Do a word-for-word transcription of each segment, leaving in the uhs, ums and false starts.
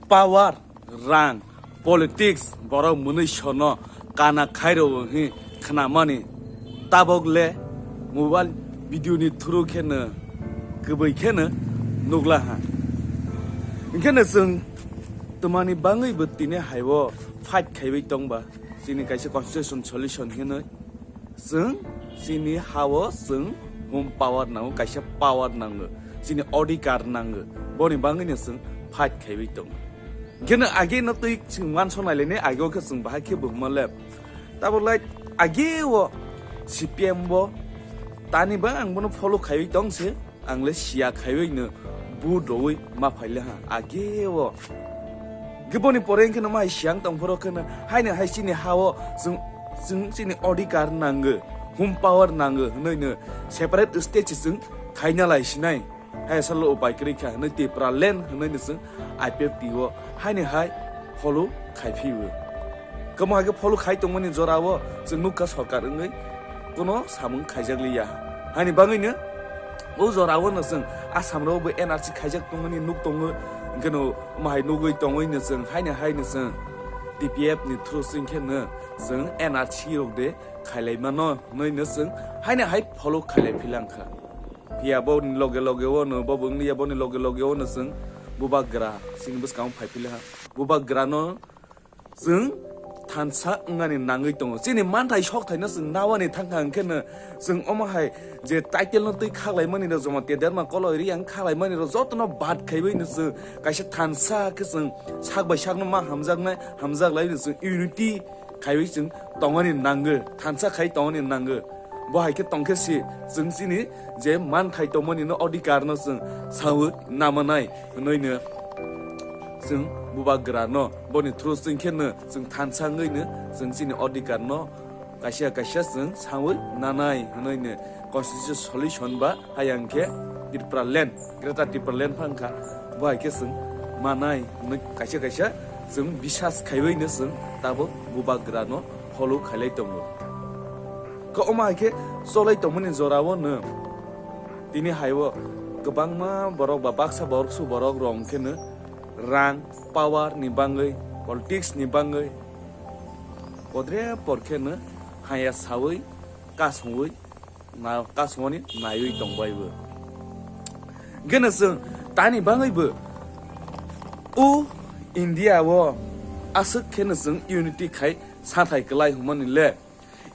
Power, rang, politics borok mwnwi sono kana khairo hwnwi khnamani tabok le mobile video ni through kheno kwbwi kheno nukla ha. Hinkhe no chwng twmani bangwi bo tini haibo fight khaiwi tongba chini kaisa constitution solution hinwi. Chwng chini hao chwng home power nango, kaisa power nango, chini odhikar nango, boni bangwino chwng fight khaiwi tongo. Hinkhe no age no twi chwng uansuk nailainai, age o khe chwng bahai khe bo hwnma le. Tabok lai age o C P M bo tani bang ang bono follow khaiwi tong se. Ang le siya khaiwi no bu dowi ma phaile ha age o. Giboni pore hinkhe no mai siyang tong phoro kheno haino hai chini hao chwng, chwng chini odhikar nango, home power nango hwnwi no separate state se chwng khaina lai sinai. Hai salo upai kwrwi kha hwnwi Tipra land hwnwi no chwng I P F T o haino hai follow khai phio. Kwma hai khe follow khai tongmani jorao chwng nukha sorkar wngwi kono samung khaijak liya. Haini bangwino o jorao no chwng Assam rok bo N R C khaijak tongmani nuk tongo, hinkhe no omo hai nugwi tongwi no chwng haino hai no chwng T P F ni through chwng khe no chwng N R C rok de khailai mano hwnwi no chwng haino hai follow khailai philang kha. Phiya boni loge loge o no bo bo wngya boni loge loge o no chwng bubagra chini bwskango phai phila ha. Bubagra no chwng thansa wngani nangwi tongo. Chini manthai sokthai no chwng nawani thangkha hinkhe no chwng omo hai je title no twi khaklaimani rok Jamatia Dharma Koloi Reang khaklaimani rok jotono bad khaiwi no chwng kaisa thansa khe chwng sak bai sakno ma hamjaknai, hamjak lai no chwng unity khaiwi chwng tongmani nango, thansa khai tongmani nango. Bo hai khe tong khe si chwng chini je manthai tongmani no odhikar no chwng sawi namanai hwnwi no chwng bubagra no boni through chwng khe no chwng thansa wngwi no chwng chini odhikar no kaisa kaisa chwng sawi nanai hwnwi no constitution solution ba hayang khe Tripura land, Greater Tripura land phang kha, bo hai khe chwng manai hwnwi kaisa kaisa chwng bisas khaiwi no chwng tabok bubagra no follow khailai tongo. Khe omo hai khe cholai tongmani jorao no tini haibo kwbangma borok ba baksa borok su borok rok hwnkhe no rang, power ni bangwi, politics ni bangwi podre por khe no haya sawi kasungwi na kasungmani naiwi tongbai bo. Hinkhe no chwng tani bangwi bo o India o aswk khe no chwng unity khai sathai kwlai hwnmani le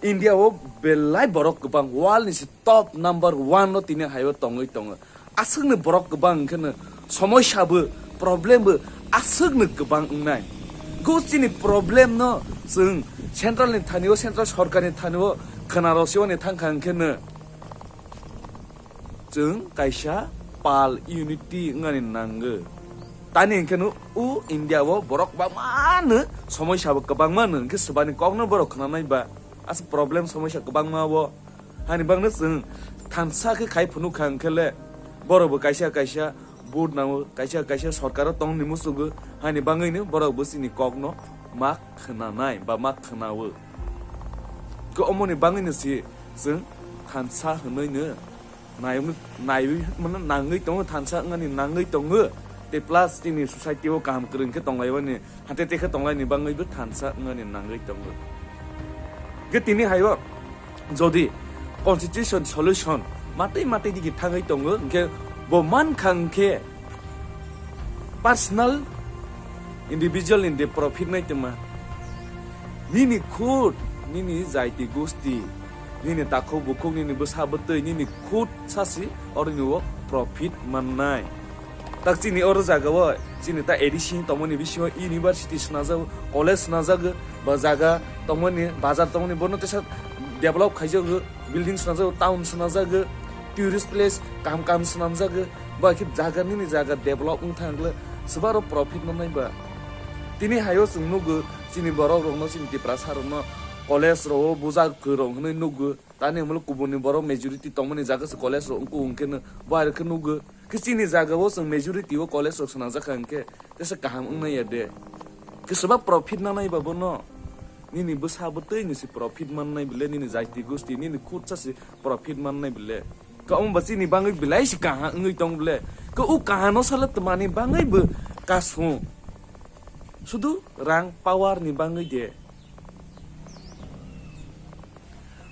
India o belai borok kwbang world ni se top number one no tini hai o tongwi tongo. Aswkni borok kwbang hwnkhe no somosya bo, problem bo aswkno kwbang wngnai. Go chini problem no chwng central ni thani o, central sorkar ni thani o khwna rw se wani thang kha hwnkhe no chwng kaisa pal unity wngnani nango. Tani hwnkhe no o India o borok kwbangma no somosya bo kwbangma no hwnkhe swbani kok no borok khwnanai ba. Aswk problem somosya kwbangma o. Hani bagwi chwng thansa khe khai phunuk kha hwnkhe le borok bo kaisa kaisa vote nango, kaisa kaisa sorkar o tong ni muchungo. Hani bagwi no borok bo chini kok no ma khwnanai ba ma khwnawo. Khe omoni bagwi no si chwng thansa hwnwi no nai, naiwi mano nangwi tongo, thansa wngnani nangwi tongo. Tei plus chini society o kaham kwrwng khe tonglaimani, hate tei khe tonglaini bagwi bo thansa wngnani nangwi tongo. Khe tini hai o jodi constitution solution matwi matwi digi thangwi tongo, hwnkhe bo man kha hwnkhe personal individual ni de profit nai tongma. Nini khut, nini jaiti gusti, nini takhuk bukhuk, nini bwsa bwtwi, nini khut sasi oro ni o profit mannai. Tak chini oro jaga o chini ta A D C tongmani bisingo university swnajak, college swnajak, ba jaga tongmani, bazar tongmani, bono teisa develop khaijago, building swnajak, town swnajak, tourist place kaham kaham swnamjak, ba khe jaga nini jaga develop wng thang le swbaro profit mannai ba. Tini hai o chwng nugo chini borok rokno, chini Tiprasa rokno college rok o bujak kwrwng hwnwi nugo. Tani hwnmalo kubuni borok majority tongmani jaga se college rok wngkuk hwnkhe no bo hai rok khe nugo. Khe chini jaga o chwng majority o college rok swnamjak kha hwnkhe tesa kaham wngnai ya de. Khe swba profit nanai ba bono. Nini bwsa bwtwi ni se profit mannai bile, nini jaiti gusti, nini khutsa se profit mannai bile. Khe omo ba chini bagwi belai se kaha wngwi tong bile. Khe o kaha no sale twmani bagwi bo kasung. Sudu rang power ni bangwi de.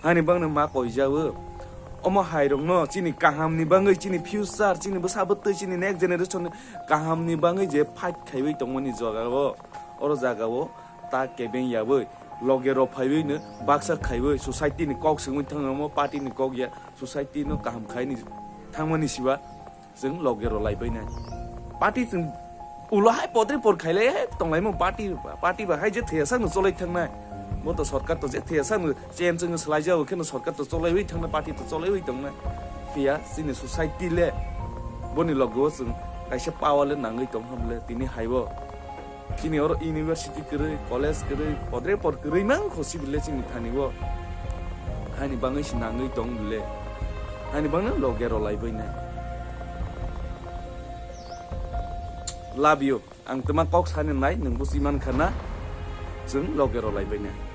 Hani bangno ma koijago. Omo hairokno chini kahamni bangwi, chini future, chini bwsa bwtwi, chini next generation kahamni bangwi je fight khaiwi tongmani jagao, oro jagao ta kebeng yawi, loge rok phaiwi no baksa khaiwi, society ni kok swngwi thangmo, party ni kok ya, society no kaham khaini thangmani siba. Chwng loge rw lai bainai. Party chwng ulo hai podre por khailai hai tonglaimung party, party ba hai je thwiya sakno cholai thangnai. Bo to sorkar to je thwiya sakno chen chwng swlai jago kheno sorkar to cholaiwi thangnai, party to cholaiwi tongnai. Phiya chini society le boni logo chwng kaisa power le nangwi tong ham le tini haibo. Chini oro university kwrwi, college kwrwi, podre por kwrwi mang kho civil le chini thani o. Hani bangwi se nangwi tong bile. Hani bangno loge rw lai bainai. Love you. Ang twma kok sani nai, nwng busi man khana. Chwng loge rw lai bainai.